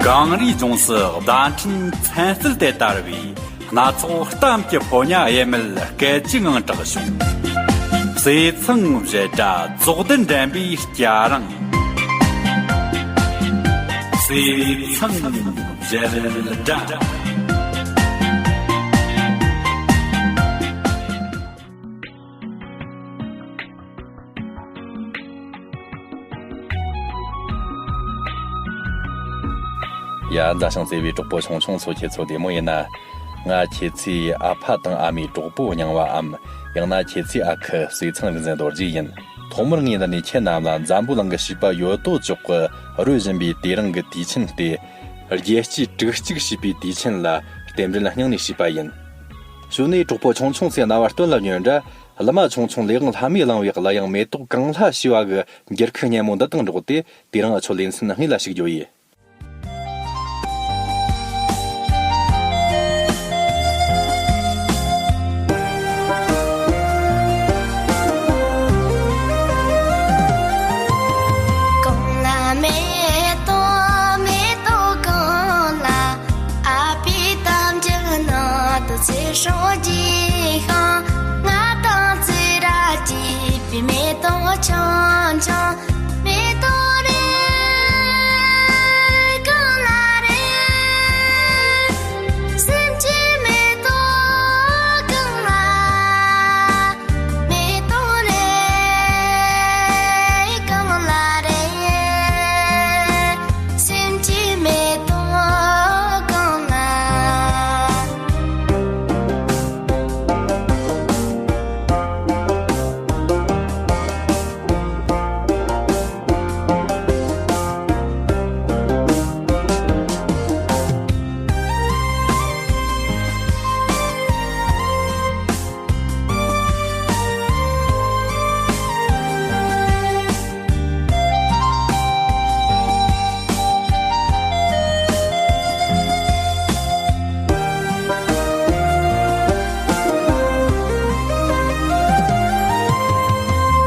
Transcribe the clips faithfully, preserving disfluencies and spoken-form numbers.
རང་རེའི་ལྗོངས་སུ་བརྡ་འཕྲིན་ཚན་རྩལ་དེ་དར་བས། སྣ་ཚོགས་གཏམ་གྱི་ཕོ་ཉ་གཡེར་མེད་སྐད་ཀྱི་ངང་གྲགས་བྱུང་། བསེ་ཚང་བཞད་སྒྲ་རྫོགས་ལྡན་འགྲན་པའི་སྐྱ་རེངས། བསེ་ཚང་བཞད་སྒྲ། ཡ། མཛའ་ཞིང་བརྩེ་བའི་གྲོགས་པོ་ཆུང་ཆུང་ཚོ། ཁྱེད་ཚོ་བདེ་མོ་ཡིན་ན། ང་ཁྱེད་ཚོའི་ཨ་ཕ་དང་ཨ་མའི་གྲོགས་པོ་རྙིང་བའམ། ཡང་ན་ཁྱེད་ཚོའི་ཨ་ཁུ་བསེ་ཚང་རིག་འཛིན་རྡོ་རྗེ་ཡིན། ཐོག་མར་ངས་འདི་ནས་ཁྱེད་རྣམས་ལ་འཛམ་བུ་གླིང་གི་བྱིས་པ་ཡོད་དོ་ཅོག་གི་རོལ་བཞིན་པའི་དེ་རིང་གི་དུས་ཆེན་སྟེ། རྒྱལ་སྤྱིའི་དྲུག་གཅིག་བྱིས་པའི་དུས་ཆེན་ལ་རྟེན་འབྲེལ་སྙིང་ནས་ཞུས་པ་ཡིན། གཞུག་ནས་གྲོགས་པོ་ཆུང་ཆུང་ཚོས་རྣ་བར་སྟོན་ལ་ཉོན་དྲ། གླུ་མ་ཆུང་ཆུང་ལས་དབང་ལྷ་མོས་བླངས་པའི་གླུ་དབྱངས་མེ་ཏོག་གང་ལ་ཞེས་པ་གི་འགྱུར་ཁུག་སྙན་མོ་འདི་དང་འགྲོགས་ཏེ། དེ་རིང་ཨ་ཆོ་ལེ་ཚན་སྔོན་ལ་ཞུགས་རྒྱུ་ཡིན། གང་ལ་མེ་ཏོག་མེ་ཏོག་གང་ལ། ཨ་ཕའི་གཏམ་རྒྱུད་ནང་དུ་ཚེ་སྲོག་རྒྱས་ཤིང་། ང་དང་ཚེ་རབས་སྐྱིད་པའི་མེ་ཏོག་ཆུང་ཆུང་། མེ་ཏོག་རེ་གང་ལ་རེ། སེམས་ཀྱི་མེ་ཏོག་གང་ལ། མེ་ཏོག་རེ་གང་ལ་རེ། སེམས་ཀྱི་མེ་ཏོག་གང་ལ།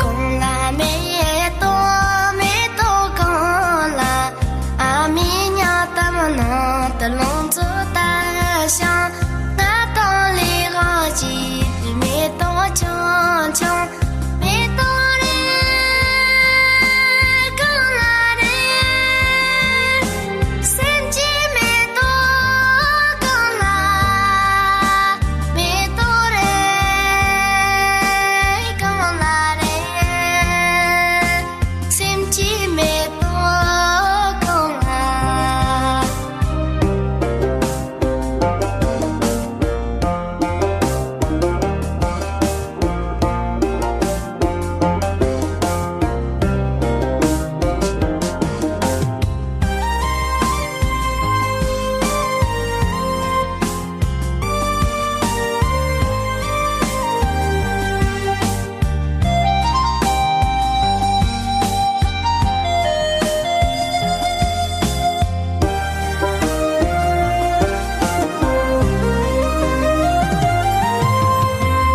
གང་ལ་མེ་ཏོག་མེ་ཏོག་གང་ལ། ཨ་མའི་སྙིང་གཏམ་ནང་དུ་ལང་ཚོ་ལྟར་ཤར། ང་དང་ལས་དབང་སྐྱིད་པའི་མེ་ཏོག་ཆུང་ཆུང་། མེ་ཏོག་རེ་གང་ལ་རེ། སེམས་ཀྱི་མེ་ཏོག་གང་ལ། མེ་ཏོག་རེ་གང་ལ་རེ། སེམས་ཀྱི་མེ་ཏོག་གང་ལ།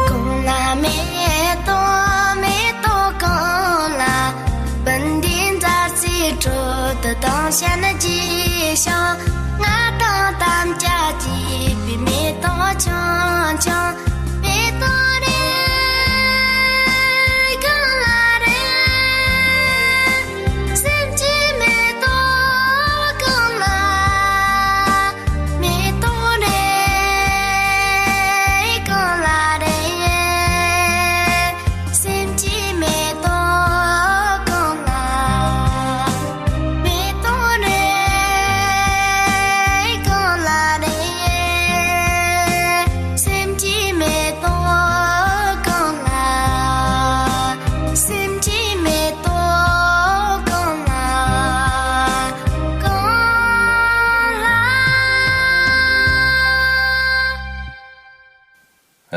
གང་ལ་མེ་ཏོག་མེ་ཏོག་གང་ལ། སྤུན་ཟླའི་མཛའ་བརྩེའི་ཁྲོད་དུ་དྭངས་ཤིང་རྒྱས་ཤིང་། ང་དང་དམ་བཅའ་བརྗིད་པའི་མེ་ཏོག་ཆུང་ཆུང་། མེ་ཏོག་རེ་གང་ལ་རེ། སེམས་ཀྱི་མེ་ཏོག་གང་ལ། མེ་ཏོག་རེ་གང་ལ་རེ། སེམས་ཀྱི་མེ་ཏོག་གང་ལ། མེ་ཏོག་རེ་གང་ལ་རེ། སེམས་ཀྱི་མེ་ཏོག་གང་ལ། སེམས་ཀྱི་མེ་ཏོག་གང་ལ། གང་ལ།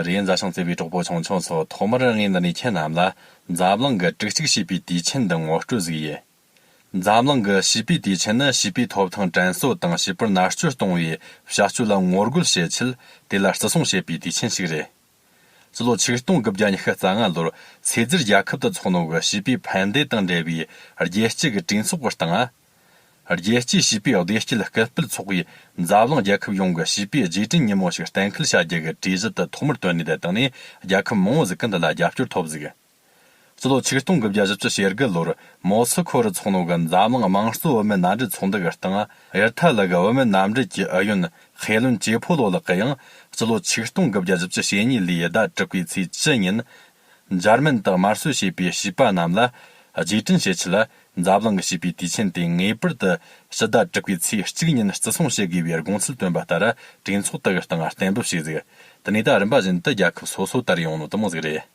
རེད། མཛའ་ཞིང་བརྩེ་བའི་གྲོགས་པོ་ཆུང་ཆུང་ཚོ། ཐོག་མར་ངས་འདི་ནས་ཁྱེད་རྣམས་ལ་འཛམ་གླིང་གི་དྲུག་གཅིག་བྱིས་པའི་དུས་ཆེན་འདི་ངོ་སྤྲོད་ཟིག་ཡིན། འཛམ་གླིང་གི་བྱིས་པའི་དུས་ཆེན་ནི་བྱིས་པའི་ཐོབ་ཐང་དྲན་གསོ་དང་བྱིས་པར་མནར་གཅོད་གཏོང་བའི་བྱ་སྤྱོད་ལ་ངོ་རྒོལ་བྱེད་ཆེད། དེ་ལ་བརྩི་སྲུང་བྱེད་པའི་དུས་ཆེན་ཞིག་རེད། སྤྱི་ལོ་ཆིག་སྟོང་དགུ་བརྒྱ་ཉི་ཤུ་རྩ་ལྔ་ལོར་ཚེ་སྒྱུར་རྒྱལ་ཁབ་ཏུ་འཚོགས་ནོ་གི་བྱིས་པའི་ཕན་བདེ་དང་འབྲེལ་བའི་རྒྱལ་སྤྱི་གི་གྲོས་ཚོགས་ཀྱི་སྟེང་ང་། རྒྱལ་སྤྱིའི་བྱིས་པའི་བདེ་སྐྱིད་སྐུལ་སྤེལ་ཚོགས་པས་འཛམ་གླིང་རྒྱལ་ཁབ་ཡོངས་ཀྱི་བྱིས་པའི་རྗེས་དྲན་ཉིན་མོ་ཞིག་གཏན་འཁེལ་བྱ་རྒྱུ་གི་གྲོས་གཞི་དེ་ཐོག་མར་བཏོན་ནས་བསྡད་བཏང་ནས། རྒྱལ་ཁབ་མང་བོ་ཟིག་གིས་འདི་ལ་རྒྱབ་སྐྱོར་ཐོབ་ཟིག། སྤྱི་ལོ་ཆིག་སྟོང་དགུ་བརྒྱ་བཞི་བཅུ་ཞེ་དགུ་ལོར་མོ་སི་ཁོ་རུ་འཚོགས་ནོ་གི་འཛམ་གླིང་དམངས་གཙོ་བུད་མེད་མནའ་འབྲེལ་ཚོགས་འདུ་གི་སྟེང་། ཨི་ཐ་ལི་གི་བུད་མེད་མནའ་འབྲེལ་གྱི་ཨུ་ཡོན་ཧེ་ལུན་ཅེ་ཕོ་ལོ་ལགས་ཀྱིས་ཡང་། སྤྱི་ལོ་ཆིག་སྟོང་དགུ་བརྒྱ་བཞི་བཅུ་ཞེ་གཉིས་ལོའི་ཟླ་དྲུག་པའི་ཚེས་བཅུ་ཉིན། འཇར་མན་དུ་དམར་གསོད་བྱས་པའི་བྱིས་པ་རྣམས་ལ་རྗེས་དྲན་བྱེད་ཆེད། འཛམ་གླིང་གི་བྱིས་པའི་དུས་ཆེན་དེ་ངེས་པར་དུ་ཕྱི་ཟླ་དྲུག་པའི་ཚེས་གཅིག་ཉིན་བརྩི་སྲུང་བྱེད་དགོས་པའི་དགོངས་ཚུལ་བཏོན་པ་ལྟར། གྲོས་ཚོགས་དེ་གི་སྟེང་གཏན་འབེབས་བྱས་ཟིག། དེ་ནས་ད་རིམ་པ་བཞིན་དུ་རྒྱལ་ཁབ་སོ་སོ་དར་ཡོང་ནོ་དེ་མོ་ཟིག་རེད།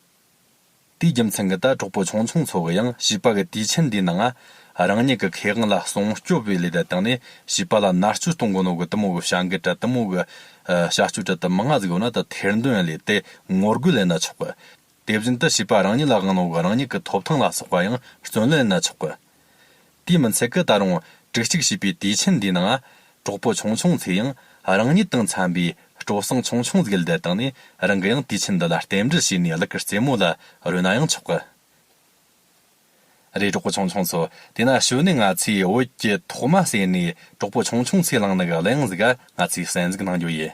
དེའི་རྒྱུ་མཚན་གྱིས་ད་གྲོགས་པོ་ཆུང་ཆུང་ཚོ་གིས་ཡང་བྱིས་པ་གི་དུས་ཆེན་འདིའི་ནང་། རང་ཉིད་ཀྱི་ཁེ་དབང་ལ་སྲུང་སྐྱོབ་པའི་ལས་དང་ནས། བྱིས་པ་ལ་མནར་གཅོད་གཏོང་གོ་ནོ་གི་དེ་མོ་གི་བྱ་འགུལ་དྲ་དེ་མོ་གི་ཨ་བྱ་སྤྱོད་དྲ་དེ་མང་ང་ཟིག་ཡོད་ན། ད་ཐེར་འདོན་ལས་དེ་ངོ་རྒོལ་ལས་ན་ཆོག་གི། དེ་བཞིན་དུ་བྱིས་པ་རང་ཉིད་ལ་དབང་ནོ་གི་རང་ཉིད་ཀྱི་ཐོབ་ཐང་ལ་སོགས་པ་ཡང་བརྩོན་ལེན་ན་ཆོག་གི། དེའི་མི་ཚད་ཀྱི་ད་རུང་དྲུག་གཅིག་བྱིས་པའི་དུས་ཆེན་འདིའི་ནང་། གྲོགས་པོ་ཆུང་ཆུང་ཚོས་ཡང་རང་ཉིད་དང་འཚམ་པའི་སྤྲོ་གསེང་ཆུང་ཆུང་ཟིག་ལྡད་བཏང་ནས། རང་གི་ཡང་དུས་ཆེན་འདི་ལ་རྟེན་འབྲེལ་བྱས་ནས་གླུ་གར་རྩེད་མོ་ལ་རོལ་ན་ཡང་ཆོག་གི། རེད། གྲོགས་པོ་ཆུང་ཆུང་ཚོ། དེས་ན་ཞོ་ནས་ང་ཚོས་བོད་ཀྱི་ཐོག་མ་ཟེར་ནས་གྲོགས་པོ་ཆུང་ཆུང་ཚོས་བླངས་ནི་གི་གླུ་དབྱངས་ཟིག་ག་ང་ཚོས་གསན་གཟིགས་གནང་རྒྱུ་ཡིན།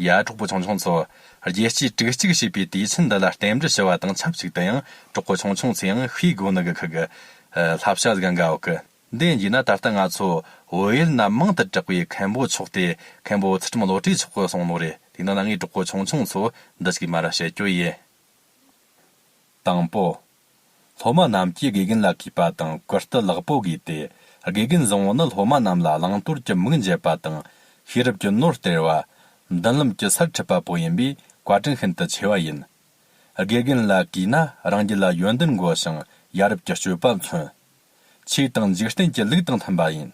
ཡ། གྲོགས་པོ་ཆུང་ཆུང་ཚོ། རྒྱལ་སྤྱིའི་དྲུག་གཅིག་བྱིས་པའི་དུས་ཆེན་འདི་ལ་རྟེན་འབྲེལ་ཞུ་བ་དང་ཆབས་ཅིག་ཏུ་ཡང་། གྲོགས་པོ་ཆུང་ཆུང་ཚོས་ཡང་ཤེས་དགོས་ནི་གི་ཁུ་གི་ཨ་བསླབ་བྱ་ཟིག་འགའ་ཡོད་གི། འདི་ཡིན་ན་ད་ལྟ་ང་ཚོ་བོད་ཡུལ་ན་མང་དུ་གྲགས་པའི་མཁན་པོ་མཆོག་སྟེ། མཁན་པོ་ཚུལ་ཁྲིམས་བློ་གྲོས་མཆོག་གིས་གསུངས་ནོ་རེད། དེ་ནང་ན་ངས་གྲོགས་པོ་ཆུང་ཆུང་ཚོ་འདི་ཅིག་མ་ར་བཤད་རྒྱུ་ཡིན། དང་པོ། སློབ་མ་རྣམས་ཀྱིས་དགེ་རྒན་ལ་གུས་པ་དང་བཀུར་སྟི་ལེགས་པོ་དགོས་ཏེ། དགེ་རྒན་བཟང་བོ་ནི་སློབ་མ་རྣམས་ལ་བླང་དོར་གྱི་མིག་འབྱེད་པ་དང་། ཤེས་རབ་ཀྱི་ནོར་སྟེར་བ། མདུན་ལམ་གྱི་སར་ཁྲིད་པ་པོ་ཡིན་པས་བཀའ་དྲིན་ཤིན་ཏུ་ཆེ་བ་ཡིན། དགེ་རྒན་ལ་གུས་ན་རང་རྒྱུད་ལ་ཡོན་ཏན་འགོ་ཞིང་ཡ་རབས་ཀྱི་སྤྱོད་པ་མཚོན། ཆོས་དང་འཇིག་རྟེན་གྱི་ལུགས་དང་མཐུན་པ་ཡིན།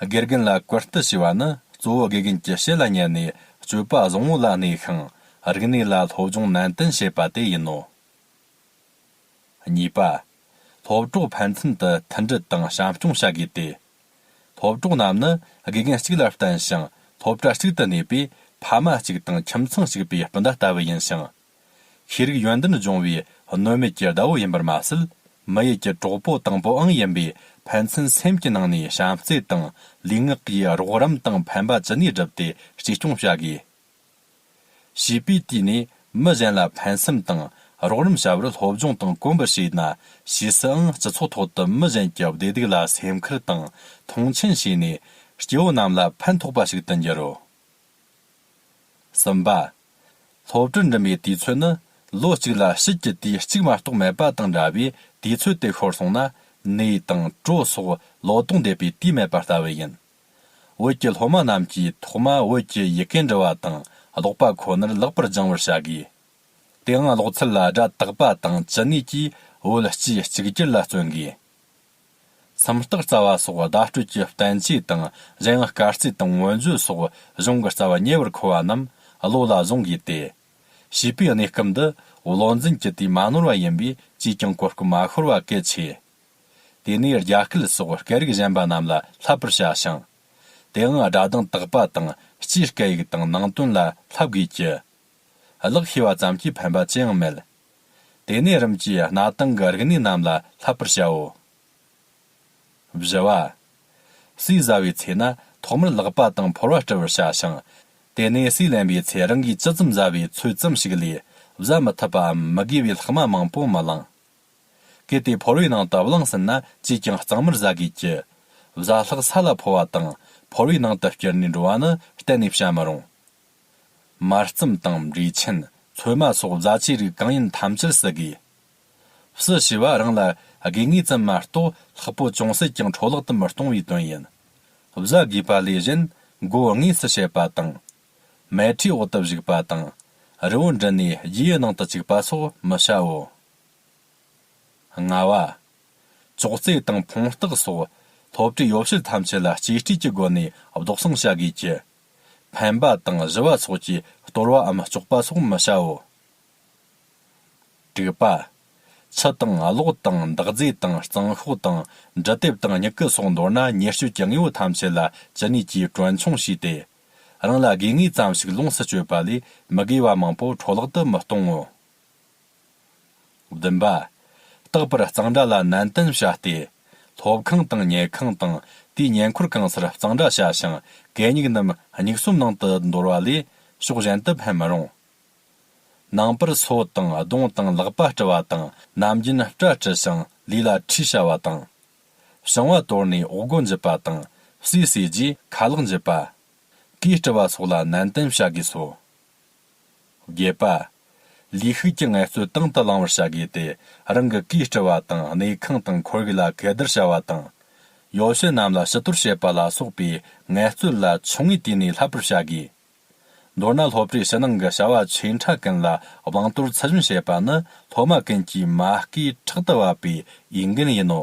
དགེ་རྒན་ལ་བཀུར་སྟི་ཞུ་བ་ནི་གཙོ་བོ་དགེ་རྒན་གྱི་ཞལ་ལ་ཉན་ནས་སྤྱོད་པ་བཟང་བོ་ལ་གནས་ཤིང་། རིག་གནས་ལ་སློབ་སྦྱོང་ནན་ཏན་བྱེད་པ་དེ་ཡིན་ནོ། གཉིས་པ། སློབ་གྲོགས་ཕན་ཚུན་དུ་མཐུན་སྒྲིལ་དང་བྱམས་སྐྱོང་བྱ་དགོས་ཏེ། སློབ་གྲོགས་རྣམས་ནི་དགེ་རྒན་གཅིག་ལ་བརྟེན་ཞིང་སློབ་གྲྭ་གཅིག་ཏུ་གནས་པས། ཕ་མ་གཅིག་དང་ཁྱིམ་ཚང་གཅིག་པའི་སྤུན་ཟླ་ལྟ་བུ་ཡིན་ཞིང་། ཤེས་རིག་ཡོན་ཏན་སྦྱོང་བའི་གནོད་མེད་ཀྱི་ཟླ་བོ་ཡིན་པར་མ་ཟད། མི་ཡུལ་གྱི་གྲོགས་པོ་དང་པོའང་ཡིན་པས། ཕན་ཚུན་སེམས་ཀྱི་ནང་ནས་བྱམས་བརྩེ་དང་ལུས་ངག་གིས་རོགས་རམ་དང་ཕན་པ་ཇི་སྙེད་བསྒྲུབས་ཏེ་གཅེས་སྐྱོང་བྱ་དགོས། བྱིས་པའི་དུས་ནས་མི་གཞན་ལ་ཕན་སེམས་དང་རོགས་རམ་བྱ་བར་སློབ་སྦྱོང་དང་གོམས་པར་བྱས་ན། ཕྱིས་སུའང་སྤྱི་ཚོགས་ཐོག་ཏུ་མི་གཞན་གྱི་བདེ་སྡུག་ལ་སེམས་ཁུར་དང་མཐོང་ཆེན་བྱས་ནས། སྐྱེ་བོ་རྣམས་ལ་ཕན་ཐོགས་པ་ཞིག་ཏུ་འགྱུར་རོ། གསུམ་པ། སློབ་གྲྭར་འགྲིམ་པའི་དུས་ཚོད་ནི་ལོ་གཅིག་ལ་ཕྱིད་ཀྱི་དུས་གཅིག་མ་གཏོགས་མེད་པ་དང་འདྲ་བས། དུས་ཚོད་དེ་ཤོར་སོང་ན་ནས་དང་གྲོ་སོགས་ལོ་ཏོག་འདེབས་པའི་དུས་མེད་པ་ལྟ་བུ་ཡིན། བོད་ཀྱི་སློབ་མ་རྣམས་ཀྱིས་ཐོག་མ་བོད་ཀྱི་ཡི་གེ་འབྲི་བ་དང་ཀློག་པ་ཁོ་ནར་ལེགས་པར་སྦྱང་བར་བྱ་དགོས། དེའང་ཀློག་ཚུལ་ལ་སྒྲ་དག་པ་དང་ཅི་ནུས་ཀྱིས་བོད་སྤྱིའི་གཅིག་གྱུར་ལ་བརྩོན་དགོས། སུམ་རྟགས་རྩ་བ་སོགས་བརྡ་སྤྲོད་ཀྱི་བསྟན་བཅོས་དང་། གཞན་ཡང་སྐར་རྩིས་དང་མངོན་བརྗོད་སོགས་གཞུང་གི་རྩ་བ་ཉེ་བར་མཁོ་བ་རྣམས་བློ་ལ་བཟུང་དགོས་ཏེ། བྱིས་པའི་གནས་སྐབས་འདི་བློ་འཛིན་གྱི་དུས་མ་ནོར་བ་ཡིན་པས། ཅིས་ཀྱང་གོ་སྐབས་མ་ཤོར་བ་གལ་ཆེ། དེ་ནས་རྒྱ་སྐད་སོགས་སྐད་རིགས་གཞན་པ་རྣམས་ལ་བསླབ་པར་བྱ་ཞིང་། དེའང་སྒྲ་གདངས་དག་པ་དང་སྤྱིའི་སྐད་ཡིག་དང་ནང་དོན་ལ་བསླབ་དགོས་ཀྱི། གླགས་ཤེས་པ་ཙམ་གྱིས་ཕན་པ་ཅི་ཡང་མེད། དེ་ནས་རིམ་གྱིས་གནའ་དེང་གི་རིག་གནས་རྣམས་ལ་བསླབ་པར་བྱའོ། བཞི་བ། ཟས་ཟ་བའི་ཚེ་ན་ཐོག་མར་ལག་པ་དང་ཕོར་བ་བཀྲུ་བར་བྱ་ཞིང་། དེ་ནས་ཟས་ལེན་པའི་ཚེ་རང་གིས་ཇི་ཙམ་ཟ་བའི་ཚོད་ཙམ་ཞིག་ལས་བཟའ་མི་ཐུབ་པའམ་མི་དགོས་པའི་ལྷག་མ་མང་པོ་མི་བླང་། གལ་ཏེ་ཕོར་བའི་ནང་དུ་བླངས་ཟིན་ན་ཅིས་ཀྱང་གཙང་མར་ཟ་དགོས་ཀྱི། བཟའ་ལྷག་ས་ལ་ཕོ་བ་དང་ཕོར་བའི་ནང་དུ་བསྐྱུར་ནས་འགྲོ་བ་ནི་གཏན་ནས་བྱ་མི་རུང་། མར་རྩམ་དང་འབྲས་ཆན། ཚོད་མ་སོགས་བཟའ་བཅའི་རིགས་གང་ཡིན་ཐམས་ཅད་ཟ་དགོས། བསུ་ཞེས་པ་རང་ལ་དགོས་ངེས་ཙམ་མ་གཏོགས་ལྷག་པོ་ཅུང་ཟད་ཀྱང་འཕྲོ་བརླག་ཏུ་མི་གཏོང་བའི་དོན་ཡིན། བཟའ་དགོས་པ་ལས་གཞན་མགོ་དངོས་སུ་བཤེད་པ་དང་། མལ་ཁྲིའི་འོག་ཏུ་བཞུགས་པ་དང་། རི་བོ་འདྲུད་ནས་རྒྱུའི་ནང་དུ་བཅུག་པ་སོགས་མི་བྱའོ། ལྔ་བ། ཅོག་ཙེ་དང་འཕོང་རྟགས་སོགས་སློབ་གྲྭའི་ཡོ་བྱད་ཐམས་ཅད་ལ་གཅེས་སྤྲས་ཀྱི་སྒོ་ནས་བདོག་བཟང་བྱ་དགོས་ཀྱི། འཕེན་པ་དང་གཞུ་བ་སོགས་ཀྱིས་གཏོར་བའམ་གཅོག་པ་སོགས་མི་བྱའོ། དྲུག་པ། ཆུ་དང་གློག་དང་འདག་རྫས་དང་གཙང་ཤོག་དང་འབྲུ་དེབ་དང་སྨྱུ་གུ་སོགས་མདོར་ན་ཉེར་སྤྱོད་ཀྱི་དངོས་པོ་ཐམས་ཅད་ལ་ཇི་སྙེད་ཀྱིས་གྲོན་ཆུང་བྱས་ཏེ། རང་ལ་དགོས་ངེས་ཙམ་ཞིག་ལོངས་སུ་སྤྱོད་པ་ལས་མི་དགོས་པ་མང་པོ་འཕྲོ་བརླག་ཏུ་མི་གཏོང་ངོ་། བདུན་པ། རྟག་པར་གཙང་སྦྲ་ལ་ནན་ཏན་བྱ་སྟེ། སློབ་ཁང་དང་ཉལ་ཁང་དང་དེའི་ཉེ་འཁོར་གང་སར་གཙང་སྦྲ་བྱ་ཞིང་། གད་སྙིགས་རྣམས་སྙིགས་ཟོམ་ནང་དུ་འདོར་བ་ལས་ཕྱོགས་གཞན་དུ་འཕེན་མི་རུང་། ནང་པར་སོ་དང་གདོང་དང་ལག་པ་བཀྲུ་བ་དང་། ནམ་རྒྱུན་སྐྲ་བཀྲུ་ཞིང་ལུས་ལ་ཁྲུས་བྱ་བ་དང་། བྱང་བ་དོར་ནས་འོག་སྒོ་འཇུ་བ་དང་། ཟས་ཟོས་རྗེས་ཁ་ལག་འཇུ་བ། གོས་བཀྲུ་བ་སོགས་ལ་ནན་ཏན་བྱ་དགོས་སོ། བརྒྱད་པ། ལུས་ཤུགས་ཀྱི་ངལ་རྩོལ་དང་དུ་བླང་བར་བྱ་དགོས་ཏེ། རང་གི་གོས་བཀྲུ་བ་དང་གནས་ཁང་དང་ཁོར་ཡུག་ལ་གད་བདར་བྱ་བ་དང་། ཡོ་བྱད་རྣམས་ལ་ཕྱི་དོར་བྱེད་པ་ལ་སོགས་པའི་ངལ་རྩོལ་ལ་ཆུང་ངུའི་དུས་ནས་བསླབ་པར་བྱ་དགོས། མདོར་ན་སློབ་གྲྭའི་ཕྱི་ནང་གི་བྱ་བ་ཆེ་ཕྲ་ཀུན་ལ་དབང་དོར་ཚུལ་བཞིན་བྱེད་པ་ནི་སློབ་མ་ཀུན་གྱི་མ་སྐུལ་ཕྲག་ཏུ་བབས་པའི་འོས་འགན་ཡིན་ནོ།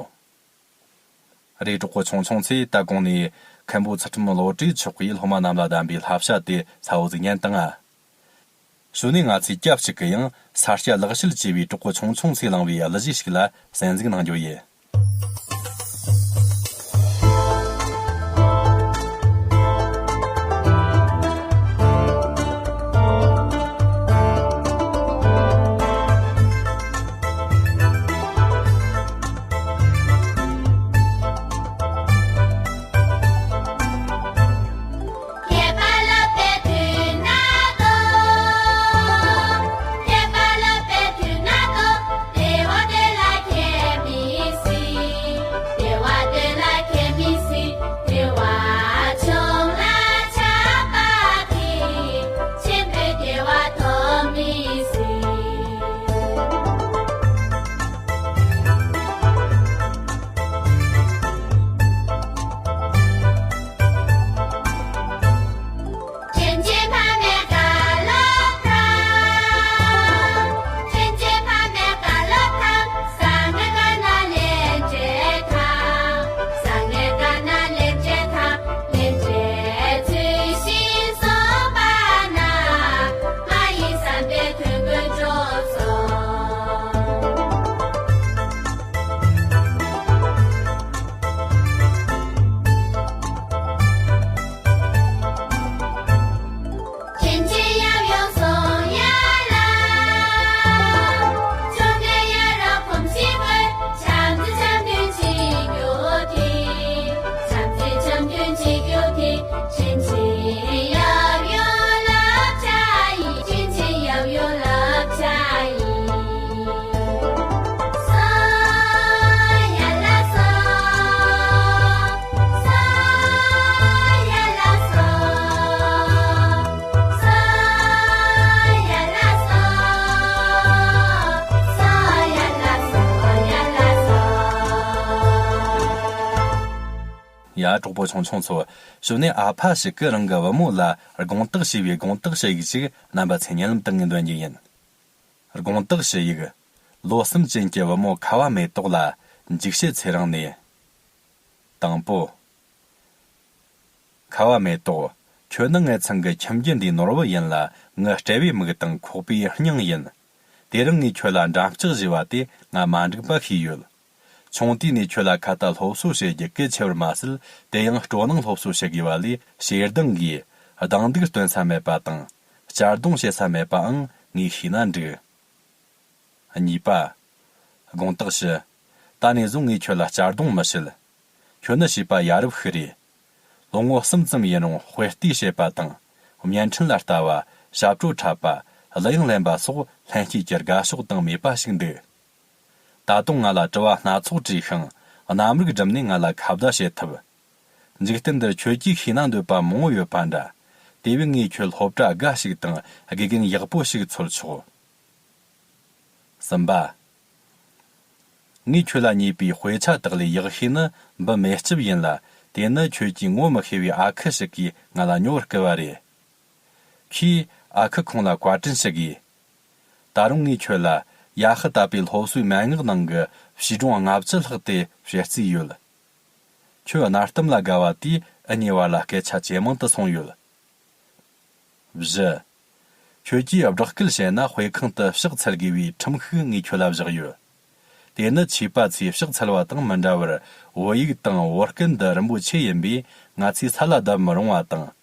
རེད། གྲོགས་པོ་ཆུང་ཆུང་ཚོས་ད་གོང་ནས་མཁན་པོ་ཚུལ་ཁྲིམས་བློ་གྲོས་མཆོག་གིས་སློབ་མ་རྣམས་ལ་གདམས་པའི་བསླབ་བྱ་དེ་གསལ་བོ་ཟིག་ཉན་དང་ང་། གཞུག་ནས་ང་ཚོས་སྐབས་གཅིག་གི་ཡང་ས་སྐྱ་ལེགས་བཤད་ཅེས་པའི་གྲོགས་པོ་ཆུང་ཆུང་ཚོས་བླངས་པའི་གླུ་གཞས་ཤིག་ལ་གསན་གཟིགས་གནང་རྒྱུ་ཡིན། ཡ། གྲོགས་པོ་ཆུང་ཆུང་ཚོ། གཞུག་ནས་ཨ་ཕ་ཞིག་གིས་རང་གི་བུ་མོ་ལ་དགོངས་དག་ཞུས་པའི་དགོངས་དག་ཞུ་ཡིག་ཅིག་རྣམ་པ་ཚོའི་སྙན་ལམ་དུ་ངས་འདོན་རྒྱུ་ཡིན། དགོངས་དག་ཞུ་ཡིག། ལོ་གསུམ་ཅན་གྱི་བུ་མོ་ཁ་བ་མེ་ཏོག་ལ། འཇིགས་བྱེད་ཚེ་རིང་ནས། དང་པོ། ཁ་བ་མེ་ཏོག། ཁྱོད་ནི་ངའི་ཚང་གི་ཁྱིམ་རྒྱུད་འདིའི་ནོར་བུ་ཡིན་ལ། ངའི་དཔྲལ་བའི་མིག་དང་ཁོག་པའི་སྙིང་ཡིན། དེ་རིང་ངས་ཁྱོད་ལ་འགྲམ་ལྕག་བཞེས་པ་དེ་ང་མ་འགྲིག་པ་ཤེས་ཡོད། ཆུང་དུས་ནས་ཁྱོད་ལ་ཁ་ཏ་སློབ་གསོ་བྱེད་རྒྱུ་གལ་ཆེ་བར་མ་ཟད། དེ་ཡང་སྤྲོ་སྣང་སློབ་གསོ་བྱེད་དགོས་པ་ལས། ཞེ་སྡང་གིས་སྡང་སྡུག་སྟོན་ས་མེད་པ་དང་། གཅར་རྡུང་བྱེད་ས་མེད་པའང་ངས་ཤེས་ན་འགྲིག། གཉིས་པ། དགོངས་དག་ཞུ། ད་ནས་བཟུང་ངས་ཁྱོད་ལ་གཅར་རྡུང་མི་བྱེད། ཁྱོད་ནི་བྱིས་པ་ཡ་རབས་ཤིག་རེད། ལོ་ངོ་གསུམ་ཙམ་ཡིན་རུང་དཔེ་ལྟས་བྱེད་པ་དང་། བརྙན་འཕྲིན་ལ་ལྟ་བ། ཞབས་བྲོ་འཁྲབ་པ། གླུ་དབྱངས་ལེན་པ་སོགས་ལྷན་སྐྱེས་ཀྱི་དགའ་ཕྱོགས་དང་མོས་པ་ཞིག་འདུག། ད་དུང་ང་ལ་དྲི་བ་སྣ་ཚོགས་དྲིས་ཤིང་། རྣམ་རིག་བསྒྲིམས་ནས་ང་ལ་ཁ་བརྡ་བྱེད་ཐུབ། འཇིག་རྟེན་འདིར་ཁྱོད་ཀྱིས་ཤེས་ན་འདོད་པ་མང་བོ་ཡོད་པ་འདྲ། དེ་བས་ངས་ཁྱོད་སློབ་གྲྭ་དགའ་ཞིག་དང་དགེ་རྒན་ཡག་པོ་ཞིག་འཚོལ་ཆོག། གསུམ་པ། ངས་ཁྱོད་ལ་ཉོས་པའི་དཔེ་ཆ་དག་ལས་ཡག་ཤོས་ནི་འབུ་མེ་ལྕེབ་ཡིན་ལ། དེ་ནི་ཁྱོད་ཀྱིས་ངོ་མི་ཤེས་པའི་ཨ་ཁུ་ཞིག་གིས་ང་ལ་ཉོ་བར་བསྐུལ་བ་རེད། ཁྱོས་ཨ་ཁུ་ཁོང་ལ་བཀའ་དྲིན་ཞུ་དགོས། ད་རུང་ངས་ཁྱོད་ལ་ཡ་ཧི་ད་པའི་སློབ་གསོའི་མན་ངག་ནང་གི་བྱིས་སྒྲུང་ལྔ་བཅུ་ལྷག་དེ་བཤད་རྩིས་ཡོད། ཁྱོད་གནའ་གཏམ་ལ་དགའ་བ་དེས་འུ་གཉིས་བར་ལ་སྐད་ཆ་ཇེ་མང་དུ་སོང་ཡོད། བཞི། ཁྱོད་ཀྱིས་བསྒྲགས་སྐུལ་བྱས་ན་དཔེ་ཁང་དུ་ཕྱག་འཚལ་དགོས་པའི་ཁྲིམས་ཤིག་ངས་ཁྱོད་ལ་བཞག་ཡོད། དེ་ནི་ཆོས་པ་ཚོས་ཕྱག་འཚལ་བ་དང་མི་འདྲ་བར། བོད་ཡིག་དང་བོད་སྐད་འདི་རིན་པོ་ཆེ་ཡིན་པས། ང་ཚོས་ས་ལ་བརྡབ་མི་རུང་བ་དང་།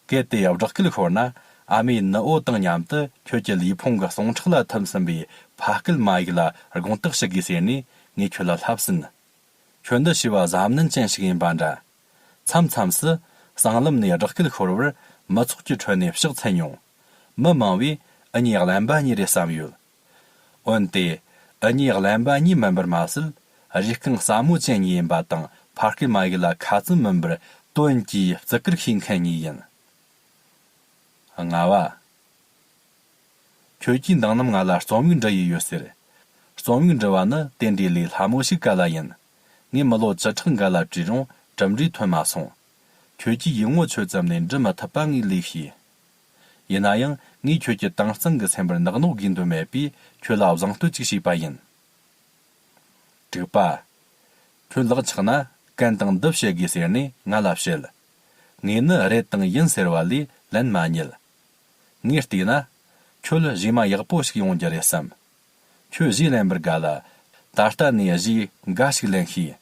གལ་ཏེ་བསྒྲགས་སྐུལ་ཤོར་ན། ཨ་མའི་ནུ་འོ་དང་མཉམ་དུ་ཁྱོད་ཀྱི་ལུས་ཕུང་གི་ཟུངས་ཁྲག་ལ་ཐིམ་ཟིན་པའི་ཕ་སྐད་མ་ཡིག་ལ་དགོངས་དག་ཞུ་དགོས་ཟེར་ནས་ངས་ཁྱོད་ལ་ལྷ་བསུན། ཁྱོད་འདི་བྱིས་པ་གཟབ་ནན་ཅན་ཞིག་ཡིན་པ་འདྲ། མཚམས་མཚམས་སུ་སྲང་ལམ་ནས་བསྒྲགས་སྐུལ་ཤོར་བར་མི་ཚོགས་ཀྱི་ཁྲོད་ནས་ཕྱག་འཚལ་མྱོང་། མི་མང་བས་འུ་གཉིས་གླེན་པ་གཉིས་རེད་བསམ་ཡོད། འོན་ཏེ། འུ་གཉིས་གླེན་པ་གཉིས་མིན་པར་མ་ཟད། རུས་རྐང་སྲ་མོ་ཅན་གཉིས་ཡིན་པ་དང་། ཕ་སྐད་མ་ཡིག་ལ་ཁ་ཙམ་མིན་པར་དོན་གྱིས་བརྩི་བཀུར་ཤེས་མཁན་གཉིས་ཡིན། ལྔ་བ། ཁྱོད་ཀྱིས་འདང་ནམ་ང་ལ་རྩོམ་ཡིག་འབྲི་ཡི་ཡོད་ཟེར། རྩོམ་ཡིག་འབྲི་བ་ནི་དེ་འདྲའི་ལས་སླ་མོ་ཞིག་ག་ལ་ཡིན། ངས་མི་ལོ་བཅུ་ཕྲག་འགའ་ལ་བྲིས་རུང་གྲུབ་འབྲས་ཐོན་མ་སོང་། ཁྱོད་ཀྱིས་ཡིག་ངོ་ཆོད་ཙམ་ནས་འབྲི་མི་ཐུབ་པ་ངས་ལོས་ཤེས། ཡིན་ན་ཡང་ངས་ཁྱོད་ཀྱི་དྭངས་གཙང་གི་སེམས་པར་ནག་ནོག་དགོས་འདོད་མེད་པས། ཁྱོད་ལ་བཟང་བསྟོད་ཅིག་བྱས་པ་ཡིན། དྲུག་པ། ཁྱོད་ལག་ཆགས་ན་གན་དང་འདི་བཤད་དགོས་ཟེར་ནས་ང་ལ་བཤད། ངས་ནི་རེད་དང་ཡིན་ཟེར་བ་ལས་ལན་མ་རྙེད། ངས་བལྟས་ན། ཁྱོད་གཞས་མ་ཡག་པོ་ཞིག་ཡོང་རྒྱུ་རེད་བསམ། ཁྱོད་གཞས་ལེན་པར་དགའ་ལ། ད་ལྟ་ནས་གཞས་འགའ་ཞིག་ལེན་ཤེས།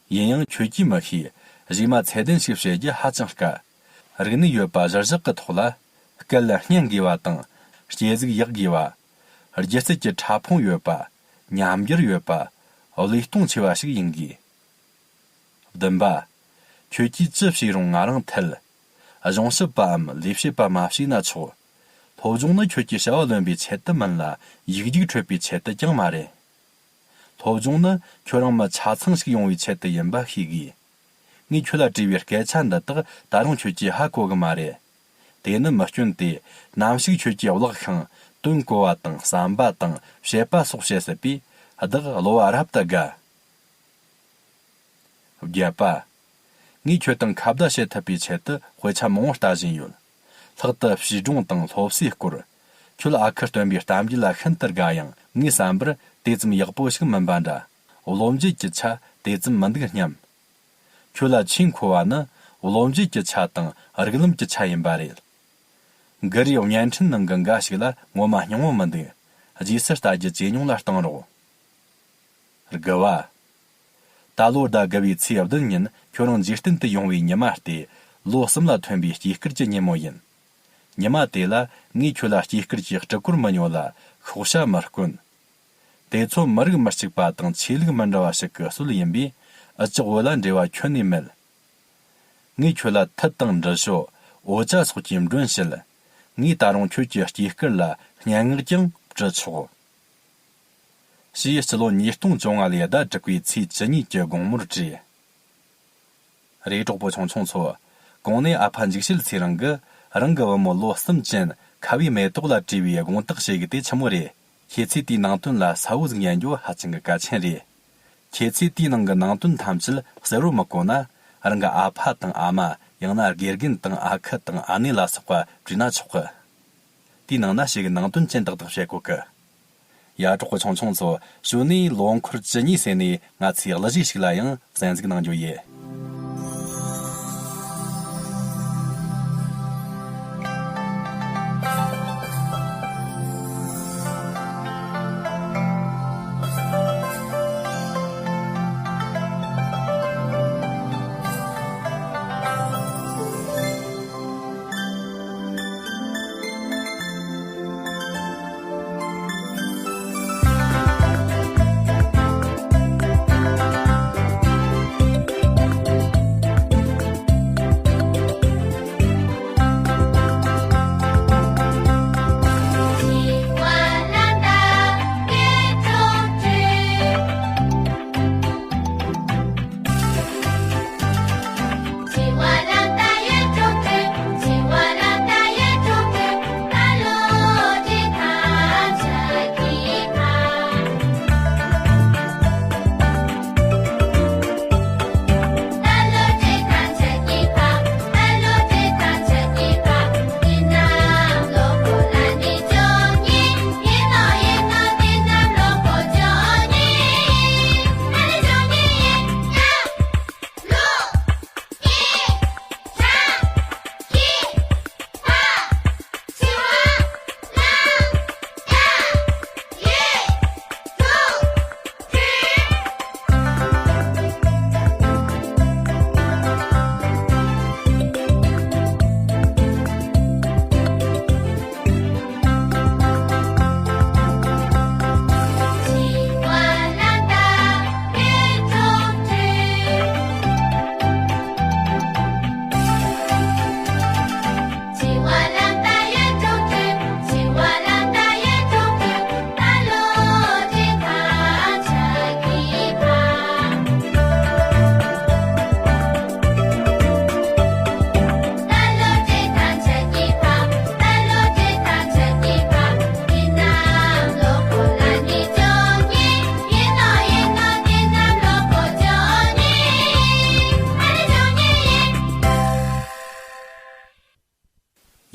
ཡིན་ཡང་ཁྱོད་ཀྱིས་མི་ཤེས། གཞས་མ་ཚད་ལྡན་ཞིག་བྱེད་རྒྱུ་ཧ་ཅང་དཀའ། རིག་གནས་ཡོད་པ་གཞིར་བཞག་གི་ཐོག་ལ། སྐད་སྙན་དགོས་པ་དང་། སྐྱེ་གཟུགས་ཡག་དགོས་པ། སྒྱུ་རྩལ་གྱི་ཕྲ་ཕུང་ཡོད་པ། ཉམས་འགྱུར་ཡོད་པ། བློས་གཏོང་ཆེ་བ་ཞིག་ཡིན་དགོས། བདུན་པ། ཁྱོད་ཀྱིས་ཅི་བྱས་རུང་ང་རང་འཐད། གཞུང་ཞབས་པའམ་ལས་བྱེད་པ་མ་བྱས་ན་ཆོག། སློབ་སྦྱོང་ནི་ཁྱོད་ཀྱི་བྱ་བ་ལོན་པའི་ཆེད་དུ་མིན་ལ། ཡིག་རྒྱུགས་འཕྲོད་པའི་ཆེད་དུ་ཀྱང་མ་རེད། སློབ་སྦྱོང་ནི་ཁྱོད་རང་མི་ཆ་ཚང་ཞིག་ཡོང་བའི་ཆེད་དུ་ཡིན་པ་ཤེས་དགོས། ངས་ཁྱོད་ལ་བྲིས་པའི་སྐད་ཆ་འདི་དག་ད་རུང་ཁྱོད་ཀྱིས་ཧ་གོ་གི་མ་རེད། དེ་ནི་མི་སྐྱོན་ཏེ། ནམ་ཞིག་ཁྱོད་ཀྱིས་བཀླགས་ཤིང་དོན་གོ་བ་དང་བསམ་པ་དང་བཤད་པ་སོགས་བྱེད་སྲིད་པས། བདག་གློ་བ་རབ་ཏུ་དགའ། བརྒྱད་པ། ངས་ཁྱོད་དང་ཁ་བརྡ་བྱེད་ཐུབ་པའི་ཆེད་དུ་དཔེ་ཆ་མང་བོ་ལྟ་བཞིན་ཡོད། ལྷག་ཏུ་བྱིས་སྒྲུང་དང་སློབ་གསོའི་སྐོར། ཁྱོད་ཨ་ཁུ་སྟོན་པའི་གཏམ་རྒྱུད་ལ་ཤིན་ཏུ་དགའ་ཡང་། ངའི་བསམ་པར་དེ་ཙམ་ཡག་པོ་ཞིག་མིན་པ་འདྲ། བློ་འབྱེད་ཀྱི་ཆ་དེ་ཙམ་མི་འདུག་སྙམ། ཁྱོད་ལ་ཆེས་མཁོ་བ་ནི་བློ་འབྱེད་ཀྱི་ཆ་དང་རིགས་ལམ་གྱི་ཆ་ཡིན་པ་རེད། འགུལ་རིས་བརྙན་འཕྲིན་ནང་གི་འགའ་ཞིག་ལ་ངོ་མ་སྙིང་བོ་མི་འདུག། རྗེས་སུ་ལྟ་རྒྱུ་ཇེ་ཉུང་ལ་གཏོང་རོགས། དགུ་བ། ད་ལོ་ཟླ་དགུ་བའི་ཚེས་བདུན་ཉིན་ཁྱོད་རང་འཇིག་རྟེན་དུ་ཡོང་བའི་ཉི་མ་སྟེ། ལོ་གསུམ་ལ་ཐོན་པའི་སྐྱེས་སྐར་གྱི་ཉིན་མོ་ཡིན། ཉི་མ་དེ་ལ་ངས་ཁྱོད་ལ་སྐྱེས་སྐར་གྱི་སྤྲི་གོར་མི་ཉོ་ལ། ཤོག་བྱ་མི་སྐོན། དེ་ཚོ་མི་རིགས་མི་གཅིག་པ་དང་ཆོས་ལུགས་མི་འདྲ་བ་ཞིག་གི་སྲོལ་ཡིན་པས། འུ་ཅག་བོད་ལ་འབྲེལ་བ་ཁྱོན་ནས་མེད། ངས་ཁྱོད་ལ་ཐུད་དང་འབྲི་ཞོ། འོ་ཇ་སོགས་ཀྱི་མགྲོན་བྱེད། ངས་ད་རུང་ཁྱོད་ཀྱི་སྐྱེས་སྐར་ལ་སྙན་ངག་ཀྱང་བྲི་ཆོག། ཞེས་སྤྱི་ལོ་ཉིས་སྟོང་བཅོ་ལྔ་ལོའི་ཟླ་དྲུག་པའི་ཚེས་བཅུ་གཉིས་ཀྱི་དགོང་མོར་བྲིས། རེད། གྲོགས་པོ་ཆུང་ཆུང་ཚོ། གོང་ནས་ཨ་ཕ་འཇིགས་བྱེད་ཚེ་རིང་གིས་རང་གི་བུ་མོ་ལོ་གསུམ་ཅན་ཁ་བའི་མེ་ཏོག་ལ་བྲིས་པའི་དགོངས་དག་བྱེད་ཡིག་དེ་ཆི་མོ་རེད། ཁྱེད་ཚོས་དེའི་ནང་དོན་ལ་གསལ་བོ་ཟིག་ཉན་རྒྱུ་ཧ་ཅང་གི་གལ་ཆེན་རེད། ཁྱེད་ཚོས་དེའི་ནང་གི་ནང་དོན་ཐམས་ཅད་གསལ་བོར་མི་གོ་ན། རང་གི་ཨ་ཕ་དང་ཨ་མ། ཡང་ན་དགེ་རྒན་དང་ཨ་ཁུ་དང་ཨ་ནེ་ལ་སོགས་པ་བྲིས་ན་ཆོག་གི། དེའི་ནང་ན་ཞིག་གི་ནང་དོན་ཅན་ཏག་ཏག་བཤད་གོ་གི། ཡ། གྲོགས་པོ་ཆུང་ཆུང་ཚོ། གཞུག་ནས་ལོ་འཁོར་བཅུ་གཉིས་ཟིན་ནས་ང་ཚོའི་གླུ་གཞས་ཤིག་ལ་ཡང་གསན་གཟིགས་གནང་རྒྱུ་ཡིན།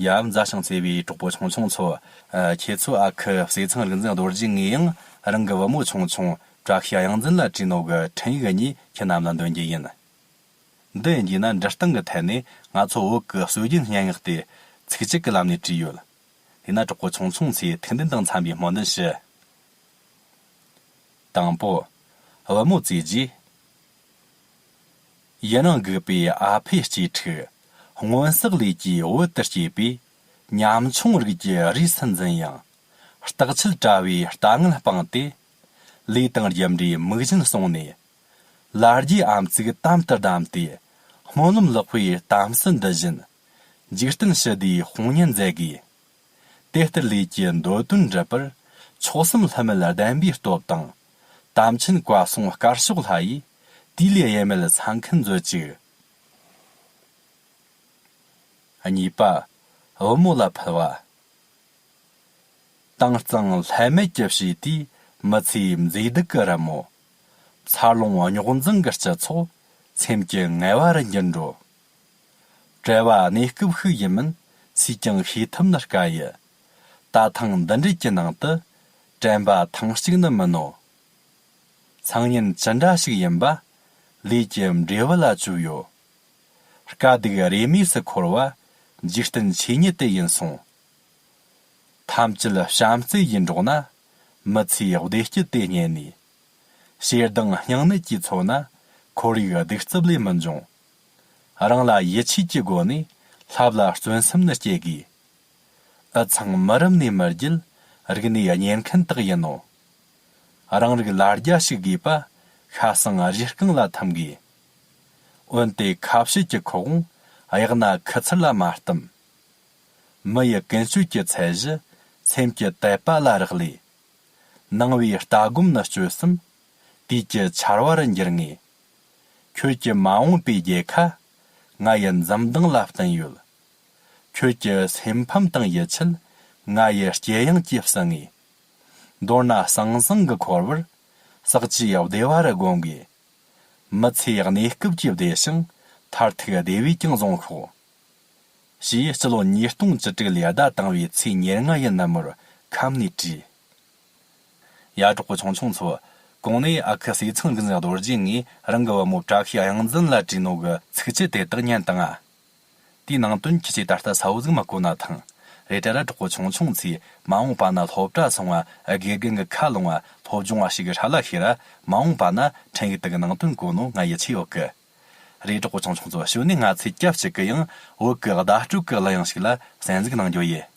ཡ། མཛའ་ཞིང་བརྩེ་བའི་གྲོགས་པོ་ཆུང་ཆུང་ཚོ། ཨ། ཁྱེད་ཚོའི་ཨ་ཁུ་བསེ་ཚང་རིག་འཛིན་རྡོ་རྗེ་ངས་ཡང་རང་གི་བུ་མོ་ཆུང་ཆུང་བཀྲ་ཤིས་གཡང་འཛིན་ལ་བྲིས་ནོ་གི་འཕྲིན་ཡིག་གཉིས་ཁྱེད་རྣམས་ལ་འདོན་རྒྱུ་ཡིན། འདི་ཡིན་རྒྱུ་ན་འབྲི་སྟངས་ཀྱི་ཐད་ནས་ང་ཚོ་བོད་ཀྱི་སྲོལ་རྒྱུན་སྙན་ངག་དེ་ཚིགས་བཅད་ཀྱི་ལམ་ནས་བྲིས་ཡོད། དེས་ན་གྲོགས་པོ་ཆུང་ཆུང་ཚོས་ཐུགས་འདུན་དང་འཚམ་པའི་སྨོན་འདུན་ཞུ། དང་པོ། བུ་མོ་བཙས་རྗེས། ཡུན་རིང་སྒུག་པའི་ཨ་ཕའི་གཅེས་ཕྲུག། སྔོན་བསགས་ལས་ཀྱིས་བོད་དུ་སྐྱེས་པའི་ཉམ་ཆུང་རིགས་ཀྱི་རུས་སུ་འཛིན་ཡང་། རྟག་ཆད་བཀྲ་བའི་ལྟ་ངན་སྤངས་ཏེ། ལས་དང་རྒྱུ་འབྲས་མིག་བཞིན་སོང་ནས། ལ་རྒྱའི་ཨམ་གཙིགས་དམ་དུ་བསྡམས་ཏེ། སྨོན་ལམ་ལོག་པའི་གཏམ་སྲོལ་འདི་བཞིན། འཇིག་རྟེན་ཞི་བདེའི་དཔུང་གཉེན་མཛད་དགོས། དེ་ལྟར་ལས་ཀྱི་འདོད་དོན་འགྲུབ་པར། མཆོག་གསུམ་ལྷུ་མེད་ལྡན་པའི་སྟོབས་དང་། དམ་ཆོས་བཀའ་སྲུང་དཀར་ཕྱོགས་ལྷ་ཡིས། དུས་ལས་གཡེལ་མེད་ས་མཁན་མཛོད་ཅིག། གཉིས་པ། བུ་མོ་ལ་ཕུལ་བ། དྭངས་གཙང་ལྷད་མེད་ཀྱི་བྱིས་དུས། མི་ཚེའི་མཛེས་སྡུག་གི་རི་མོ། འཚར་ལོངས་རྙོག་འཛིང་གི་སྤྱི་ཚོགས། སེམས་ཀྱི་ངལ་བ་རུ་འགྱུར་འགྲོ། བྲེལ་བ་གནས་སྐབས་ཤིག་ཡིན་མིན། སུས་ཀྱང་ཤེས་ཐུབ་ནི་དཀའ་ཡི། ད་ཐེངས་འདི་འདྲའི་གི་ནང་དུ། དྲན་པ་ཐེངས་གཅིག་ནི་མིན་ནོ། སང་ཉིན་ཅི་འདྲ་ཞིག་ཡིན་པ། ལས་ཀྱི་འབྲས་བུ་ལ་བཅོལ་ཡོད། དཀའ་སྡུག་རེས་མོས་སུ་འཁོར་བ། འཇིག་རྟེན་ཆོས་ཉིད་དེ་ཡིན་གསུངས། ཐམས་ཅད་བྱམས་བརྩེ་ཡིས་འགྲོགས་ན། མི་ཚེའི་བདེ་སྐྱིད་དེ་རྙེད་ནས། ཞེ་སྡང་སྙིང་ནད་ཀྱིས་འཚོ་ན། ཁོར་ཡུག་གདུག་རྩུབ་ལས་མི་འབྱུང་། རང་ལ་ཡིད་ཆེས་ཀྱི་སྒོ་ནས། ལྷ་བླ་བརྩོན་སེམས་ནི་སྐྱེ་དགོས། འུ་ཚང་མི་རབས་ནས་མི་རྒྱུད། རིག་གནས་གཉེར་མཁན་དག་ཡིན་ནོ། རང་རིགས་ལ་རྒྱ་ཞིག་དགོས་པ། ཤ་གསེང་རུས་རྐང་ལ་འཐམ་དགོས། འོན་ཏེ་ཁ་བཤད་ཀྱི་ཁོག་དབང་། གཡག་ན་ཁུ་ཚུར་ལ་མ་གཏུམ། མི་ཡི་ཀུན་སྤྱོད་ཀྱི་ཚད་གཞི། སེམས་ཀྱི་དད་པ་ལ་རག་ལས། ནང་པའི་ལྟ་སྒོམ་ནི་སྤྱོད་གསུམ། དུས་ཀྱི་ཆར་བ་རུ་འགྱུར་ངེས། ཁྱོད་ཀྱི་མ་འོངས་པའི་རྒྱལ་ཁ། ང་ཡི་འཛུམ་མདངས་ལ་བསྟུན་ཡོད། ཁྱོད་ཀྱི་སེམས་ཕམ་དང་ཡིད་ཆད། ང་ཡི་སྐྱེ་ཡངས་ཀྱིས་བསུ་ངེས། མདོར་ན་ཟང་ཟིང་གི་འཁོར་བར། ཟག་བཅས་བདེ་བ་རུ་སྒོམ་དགོས། མི་ཚེའི་གནས་སྐབས་ཀྱིས་བདེ་ཞིང་ མཐར་ཐུག་སྡེ་བས་ཀྱང་བཟུང་ཤོག་ཞེས་སྤྱི་ལོ་ཉིས་སྟོང་བཅུ་དྲུག་ལོའི་ཟླ་དང་པོའི་ཚེས་ཉེར་ལྔ་ཡི་ནུབ་མོར་ཁམས་ནས་བྲིས། ཡ། གྲོགས་པོ་ཆུང་ཆུང་ཚོ། གོང་ནས་ཨ་ཁུ་ཟས་གཙང་རིག་འཛིན་རྡོ་རྗེ་ངས་རང་གི་བུ་མོ་བཀྲ་ཤིས་གཡང་འཛིན་ལ་བྲིས་ནོ་གི་ཚིགས་བཅད་དེ་དག་ཉན་དང་ཨ། དེའི་ནང་དོན་ཁྱེད་ཀྱིས་ད་ལྟ་གསལ་བོ་ཟིག་མ་གོ་ན་ཐང་། རེད་དྲ་ར། གྲོགས་པོ་ཆུང་ཆུང་ཚོས་མ་འོངས་པ་ན་སློབ་གྲྭ་སོང་བ་དགེ་རྒན་གྱི་ཁ་ལོང་བ་སློབ་སྦྱོང་བ་ཞིག་གི་ཧྲ་ལ་ཤེས་ར། མ་འོངས་པ་ན་འཕྲིན་ཡིག་དག་གི་ནང་དོན་གོ་ནོ་ང་ཡིད་ཆེས་ཡོད་གི། རེད། གྲོགས་པོ་ཆུང་ཆུང་ཚོ། ཞོ་ནས་ང་ཚོས་སྐབས་གཅིག་གི་ཡང་བོད་ཀྱི་བརྡ་སྤྲོད་ཀྱི་གླུ་དབྱངས་ཤིག་ལ་གསན་གཟིགས་གནང་རྒྱུ་ཡིན།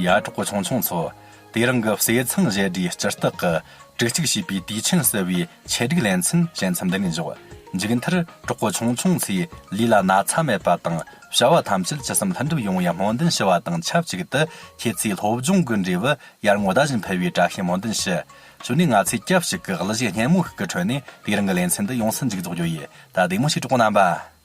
ཡ། གྲོགས་པོ་ཆུང་ཆུང་ཚོ། དེ་རིང་གི་ཟས་གཙང་བཞད་སྒྲའི་སྤྱིར་བཏགས་ཀྱི་དྲུག་གཅིག་ཞེས་པའི་དུས་ཆེན་གསོལ་བའི་ཆེད་སྒྲིག་ལེ་ཚན་ཞལ་འཚམས་འདི་ནས་འཇོག་མཇུག་མཐར། གྲོགས་པོ་ཆུང་ཆུང་ཚོས་ལུས་ལ་ན་ཚ་མེད་པ་དང་བྱ་བ་ཐམས་ཅད་ཇི་བསམ་ལྷུན་གྲུབ་ཡོང་བའི་སྨོན་འདུན་ཞུ་བ་དང་ཆབས་ཅིག་ཏུ། ཁྱེད་ཚོའི་སློབ་སྦྱོང་གི་འབྲས་བུ་ཡར་ངོ་ཟླ་བཞིན་འཕེལ་བའི་བཀྲ་ཤིས་སྨོན་འདུན་ཞུ། གཞུག་ནས་ང་ཚོས་སྐབས་གཅིག་གི་གླུ་གཞས་སྙན་མོ་ཞིག་གི་ཁྲོད་ནས་དེ་རིང་གི་ལེ་ཚན་འདི་ཡོངས་སུ་མཇུག་རྫོགས་རྒྱུ་ཡིན། ད་བདེ་མོ་བྱོས། གྲོགས་པོ་རྣམ་པ།